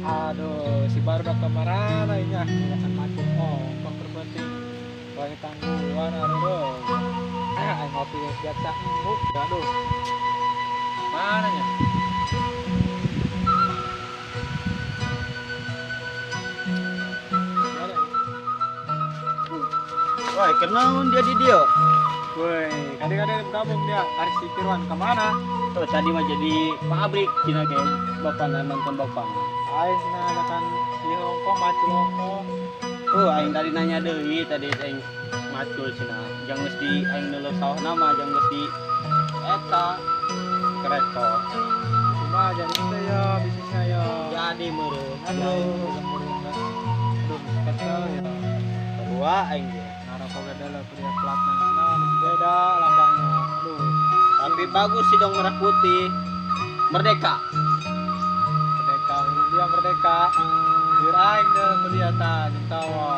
Aduh, si baru udah kemana ini ah, akan macet. Oh, kok terpenting banyak tanggungan, aduh. Ah, ngopi yang biasa embuk, aduh. Mana nya? Mana? Wah, kenaon dia di dia? Woi, kadang-kadang gabung dia. Ari si Kirwan kemana? Oh, tadi mah jadi pabrik cina ke bapak nonton bapak. Aing cenah adakan di Hongkong, macul Hongkong. Oh, aing tadi nanya deui tadi aing macul cenah. Jang geus di aing neuleuh sawah nama jang geus di eta kereta. Cuma jadi itu ya bisnisnya ya. Jadi meureun. Aduh, aduh, kesel ya. Sarua aing ge. Ngarokok beda lah, pria platna cenah beda lambangnya. Aduh. Tapi bagus sih dong merah putih. Merdeka. Merdeka, dia merdeka. Biar aing deh kuliah ta jeung tawa.